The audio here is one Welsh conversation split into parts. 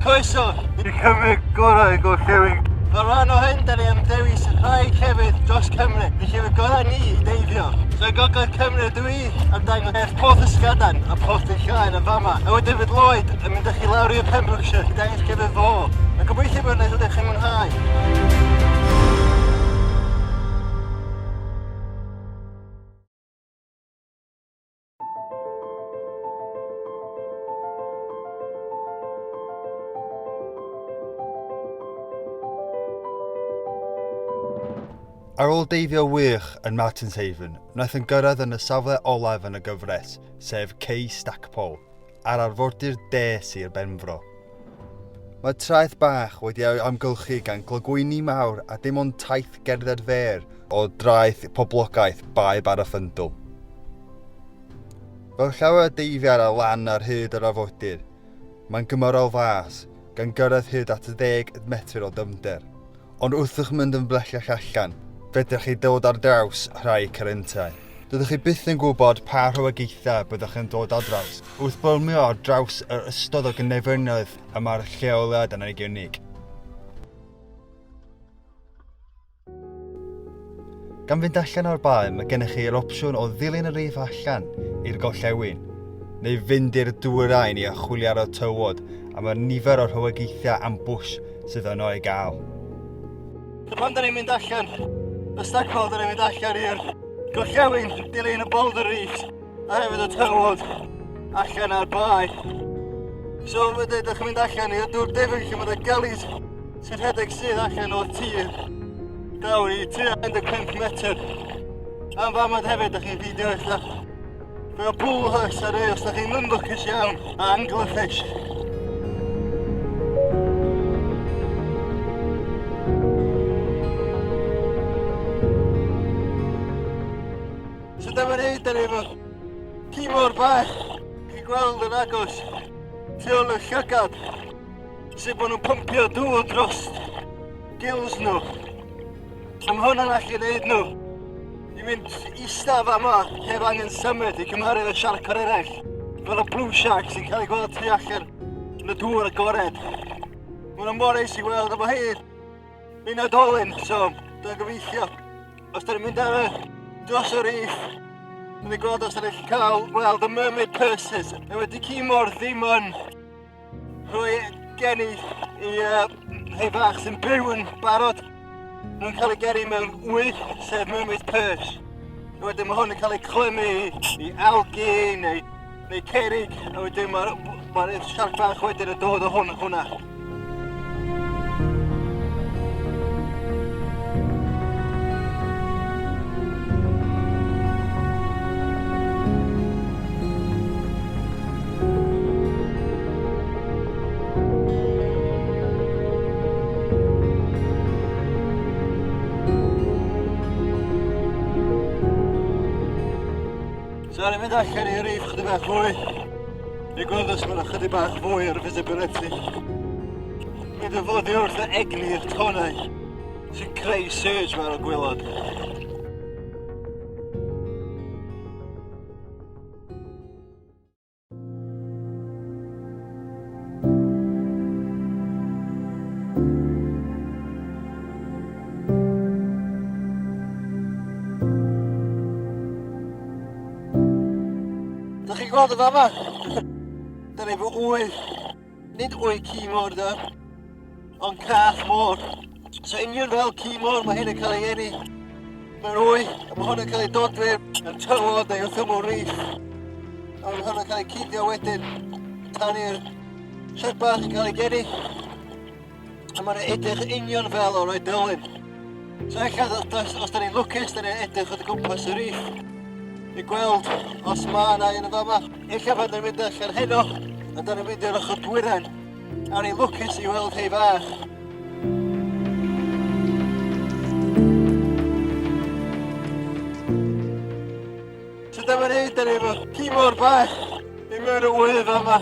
Croeso i Cymru gorau y gorllewin. Fel rhan o hyn, da ni am dewis rhai llefydd dros Cymru, y llefydd gorau ni i deifio. So i Gogledd Cymru ydw i am dangos eich Porth Ysgadan a Porth y Llaen yn fama. A wedyn fydd Lloyd yn mynd â chi lawr i'r Pembrokeshire i dangos llefydd fo. A gobeithio bod ydych chi'n mwynhau. Ar ôl deifio wych yn Martins Haven, wnaeth yn gyrraedd yn y safle olaf yn y gyfres, sef Cei Stackpole, ar arfordir de Sir Benfro. Mae traeth bach wedi ei amgylchu gan glogwyni mawr a dim ond taith gerdded fer o draeth poblogaeth Bae Barafundle. Fel llawer o deifiau ar lan ar hyd yr arfordir, mae'n gymharol fas, gan gyrraedd hyd at ddeg metr o dyfnder. Ond wrth i'ch mynd yn bellach allan, fedrwch chi dod ar draws rhai ceryntau. Dydych chi byth yn gwybod pa rhywogaethau byddwch yn dod ar draws wrth byrmio ar draws yr ystod o gynefinoedd y mae'r lleoliad yn ei gynnig. Gan fynd allan o'r bae, mae gennych chi'r opsiwn o ddilyn y rif allan i'r gorllewin, neu fynd i'r dwyrain i archwilio ar y tywod am y nifer o rhywogaethau ambush sydd yno i gael. So pan da ni'n mynd allan, y Stackpole, da ni'n mynd allan i'r gorllewin, dilyn y Boulder Reefs, a hefyd y tywod allan ar bae. So wedyn, ydych chi'n mynd allan i'r dŵr dyfn lle mae gullies sy'n rhedeg sydd allan o'r tir dawn i tua 15 metr. Am famad hefyd, ydych chi'n fideo eich Fel bullhuss ar ei os da chi'n lwcus iawn, a anglerfish. So dyma ni, da ni efo ci mor bach, chi'n gweld yn agos, tu ôl y llygad, sut bod nhw'n pympio dŵr dros gills nhw. A mae hwn yn allu gwneud nhw i mynd ista fama heb angen symud i cymharu efo siarcod eraill, fel y blue shark sy'n cael ei gweld tu allan yn y dŵr agored. Mae nhw'n mor neis i weld, a mae hi yn oedolyn, so dwi'n gobeithio os da ni'n mynd ar y dros y reef, da ni'n gweld os da ni'n cael gweld y mermaid purses. A wedi ci mor ddim yn rhoi geni i rhai fach sy'n byw yn barod. Nhw'n cael ei geri mewn wy, sef mermaid purse. A wedyn mae hwn yn cael ei clymu i algae neu, neu cerig, a wedyn mae'r ma siarc bach wedyn yn dod o hwn hwnna. So ni'n mynd allan i'r reef chydig bach fwy i gweld os mae'n chydig bach fwy ar visibility. Mynd yn fod i wrth y egni'r tonnau sy'n creu surge mae'r gwylod. Dych chi'n gweld y fama? Dyna efo wy. Nid wy ci môr da, ond cath môr. So union fel ci môr mae hyn yn cael ei eni. Mae'n wy, a mae hwn yn cael ei dodwy yn tywod neu wrth ymyl reef. A mae hwn yn cael ei cuddio wedyn tan i'r siarc bach yn cael ei geni. A mae'n edrych union fel o'r oedolyn. So ella os, os da ni'n lwcus, da ni'n edrych o gwmpas y reef i gweld os mae yna un yn fama. Ella pan da ni'n mynd allan heno, a da ni'n mynd i'r ochr dwyrain, a ni'n lwcus i weld hei fach. So dyma ni, da ni efo ci mor bach i mewn y wyf yma.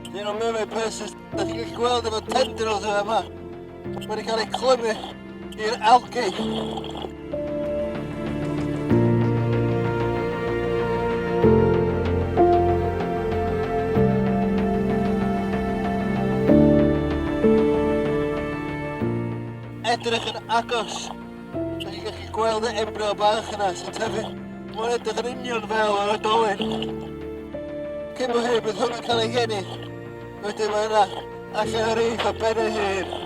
Un o'r mermaid purses, da chi'n gallu gweld efo tendrils yma. Mae wedi cael ei clymu i'r algae. Edrych yn agos, da chi'n gallu gweld y embryo bach yna sy'n tyfu. Mae'n edrych yn union fel yr oedolyn. Cyn bo hir bydd hwn yn cael ei geni. Wedyn mae yna allan o'r reef ar ben ei hun.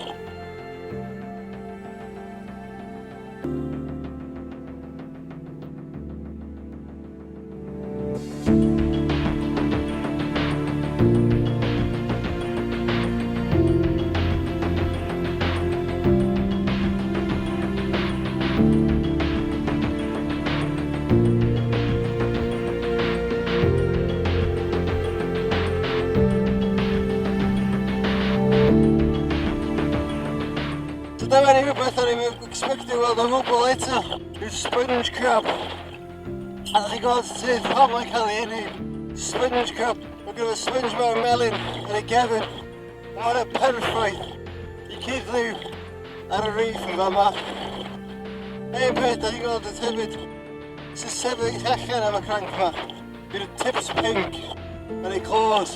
So dyma ni rhywbeth o'n i'n expectio weld o gwbl eto, yw'r sponge crab. A ddech chi'n gweld sydd pam mae'n cael ei enwi sponge crab. Mae gyda sponge mawr melyn ar ei gefn. Mae'n y perffaith i cuddliw ar y reef yn fama. Un peth da chi'n gweld yn hefyd sy'n sefyll allan am y cranc yma yw'r tips pink ar ei claws.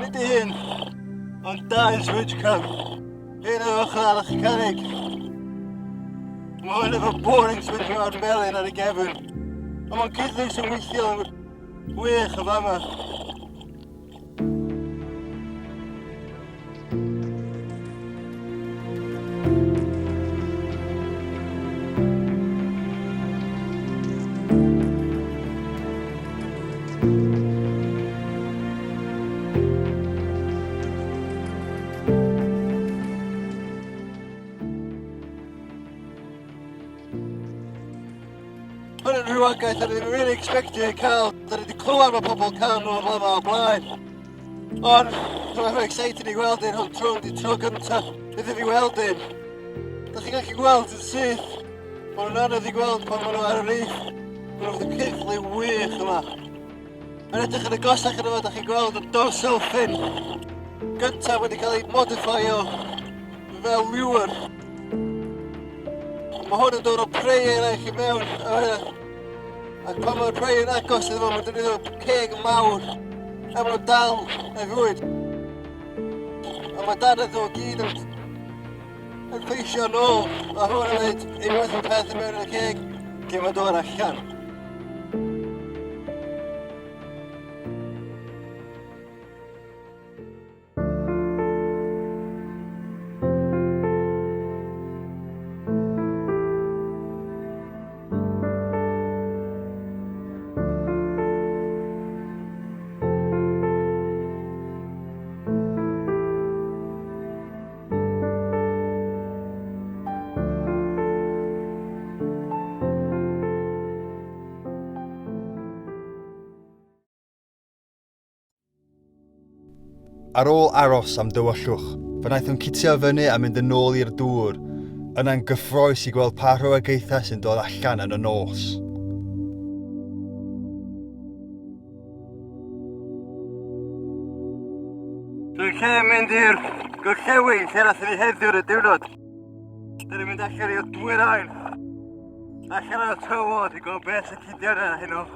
Nid un, ond dau sponge crab. Un ar ochr arall y cerrig. Mae hwn efo boring sponge mawr melyn ar ei gefn. Ond mae'n cydlyw sy'n weithio yn wych o fama. Hwn yn rhywogaeth a ddim really expectio ei cael. Da ni wedi clywed mae pobl cael nhw o'r lefel o blaen. Ond, mae'n excited i gweld un hwn tro di tro gyntaf iddi fi weld un. Da chi'n gallu gweld yn syth. Mae nhw'n anodd i gweld pan maen nhw ar y reef. Maen nhw'n cyfle wych yma. Mae'n edrych yn agosach yna fo, da chi'n gweld y dorsal fin. Gyntaf wedi cael ei modifio fel lure. Mae hwn yn dod o prey eraill i mewn. Ac pan mae'r prey yn agos iddo fo, mae'n defnyddio ceg mawr. A maen nhw'n dal ei fwyd. A mae dannedd nhw gyd yn ffeisio nôl. A hwn yn dweud unwaith mae peth yn mewn yn y ceg, lle mae'n dod allan. Ar ôl aros am dywyllwch, fe wnaethom cutio fyny a mynd yn ôl i'r dŵr, yna'n gyffrous i gweld pa rhywogaethau sy'n dod allan yn y nos. Dwi'n lle mynd i'r gorllewin lle nath ni heddiw yn y diwrnod. Dyn ni'n mynd allan i'r dwyrain. Allan o'r tywod i gweld beth sy'n cuddio yna heno.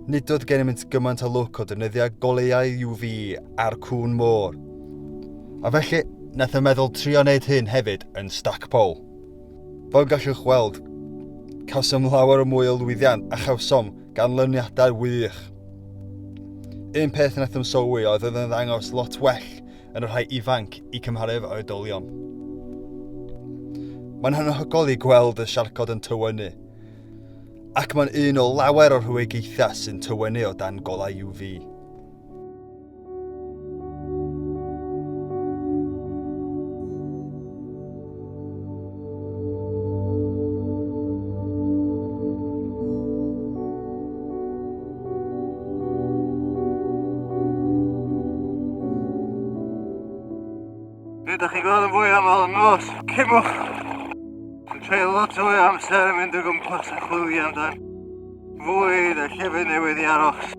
Nid oedd gennym gymaint o lwc o defnyddio goleuau UV ar cŵn môr. A felly, nath y meddwl trio wneud hyn hefyd yn Stackpole. Fel gallwch weld, cawsom lawer o mwy o lwyddiant a chawsom ganlyniadau wych. Un peth nath yn sylwi oedd oedd yn ddangos lot well yn y rhai ifanc i cymharu efo oedolion. Mae'n anhygoel i gweld y siarcod yn tywynnu, ac mae'n un o lawer o'r rhywogaethau sy'n tywynnu o dan golau UV. Be ydych chi'n gweld yn fwy aml yn nos? Cimwch! Dwi'n treulio lot o amser yn mynd o gwmpas a chwilio amdan fwyd a llefydd newydd i aros.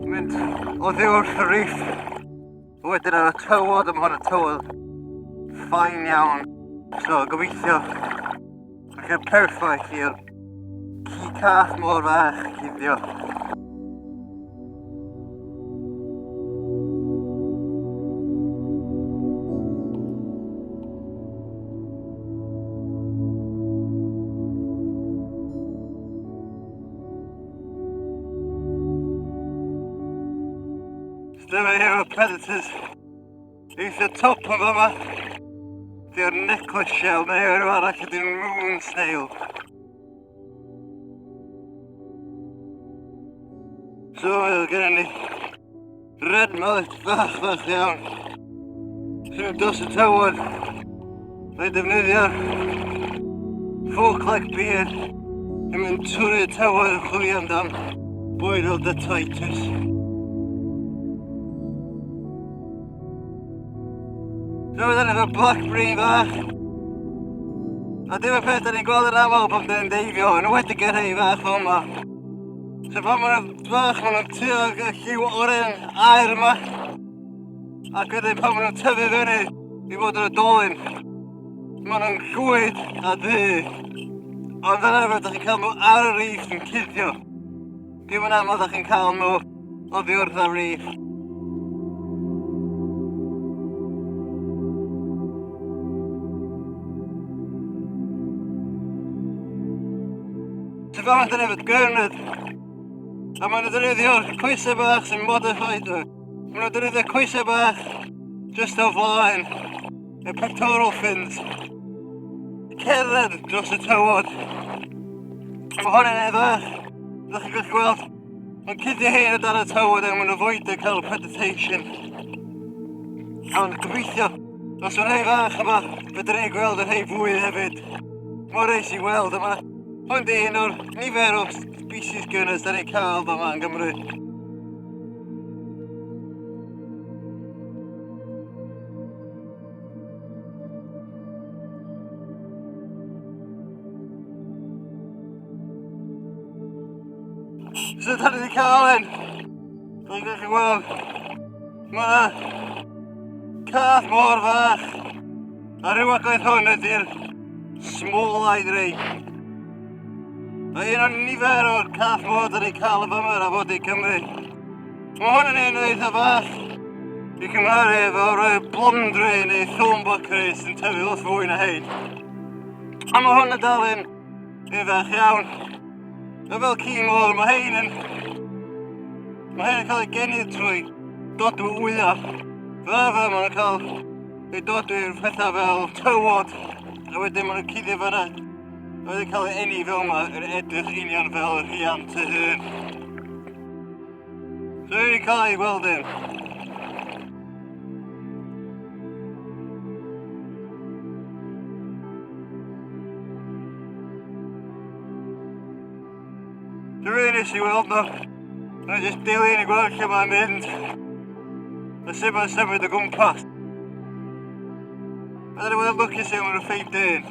Mynd oddi wrth y reef. Wedyn ar y tywod, mae hwn y tywod ffain iawn. So gobeithio mae'n lle perffaith i'r ci cath mor fach cuddio. Dyma un o'r predators eitha top yn fama. Di'r necklace shell neu enw arall ydy'r moon snail. So gyda ni red mullet fach fach iawn. Sy'n dros y tywod. Mae'n defnyddio'r fork-like beard yn mynd trwy'r tywod yn chwilio amdan bwyd o detritus. Dwi'n mynd efo black bream fach. A dim y peth da ni'n gweld yn aml pan dyn deifio, yn wedi y rhai fach fel yma. So pan maen nhw'n fach, maen nhw'n tuag y lliw oren aer yma. Ac wedyn pan maen nhw'n tyfu fyny i fod yn oedolyn, maen nhw'n llwyd a ddu. Ond fel arfer, da chi'n cael nhw ar y reef yn cuddio. Dim yn aml da chi'n cael nhw oddi wrth y reef. Ti'n fawr yn efo gyrnyd. A maen nhw'n defnyddio'r coesau bach sy'n modified. Maen nhw'n defnyddio coesau bach just o flaen y pectoral fins. Cerdded dros y tywod. Mae hwn yn efo. Ydych chi'n gallu gweld? Mae'n cuddio hyn o dan y tywod er mwyn avoid cael predation. Ond gobeithio, os mae'n rhai fach yma, fedra ni gweld y rhai fwy hefyd. Mor reis i weld yma. Hwn di un o'r nifer o species gurnards da ni'n cael yma yn Gymru. So da ni wedi cael un. Dwi'n gallu gweld. Mae cath mor fach. A rhywogaeth hwn ydy'r small-eyed ray. Mae un o'n nifer o'r cath môr da ni'n cael yn fama ar afonydd Cymru. Mae hwn yn un eitha fach i cymharu efo'r blonde ray neu thornbuck ray sy'n tyfu lot fwy na hein. A mae hwn yn dal yn un fach iawn. Mae fel ci môr, mae hein yn... Mae hein yn cael ei geni trwy dodwy wyau. Fel arfer maen nhw'n cael ei dodwy'r pethau fel tywod, a wedyn maen nhw'n cuddio fyna. A wedyn cael ei eni fel yma, yn edrych union fel y rhiant y hun. So wedi cael ei weld un. Dwi'n rili neis i weld nhw. Mae'n jyst dilyn i gweld lle mae'n mynd. A sut mae'n symud o gwmpas. A dyna weld lwcus iawn maen nhw'n ffeindio un.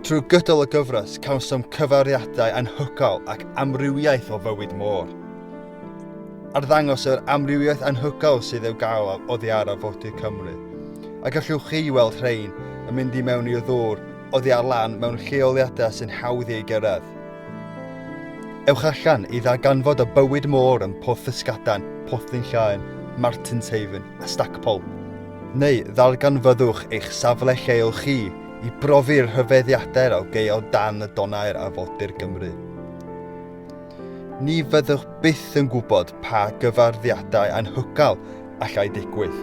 Trwy gydol y gyfres, cawsom cyfariadau anhygoel ac amrywiaeth o fywyd môr. Arddangos yr amrywiaeth anhygoel sydd i'w gael oddi ar arfordir Cymru. A gallwch chi weld rhain yn mynd i mewn i'r ddŵr oddi ar lan mewn lleoliadau sy'n hawdd i ei gyrraedd. Ewch allan i ddarganfod y bywyd môr yn Porth Ysgadan, Porth Llaen, Martin's Haven a Stackpole. Neu ddarganfyddwch eich safle lleol chi i brofi'r rhyfeddiadau o gaeau dan y donau'r arfordir Gymru. Ni fyddwch byth yn gwybod pa gyfarddiadau anhygoel allai digwydd.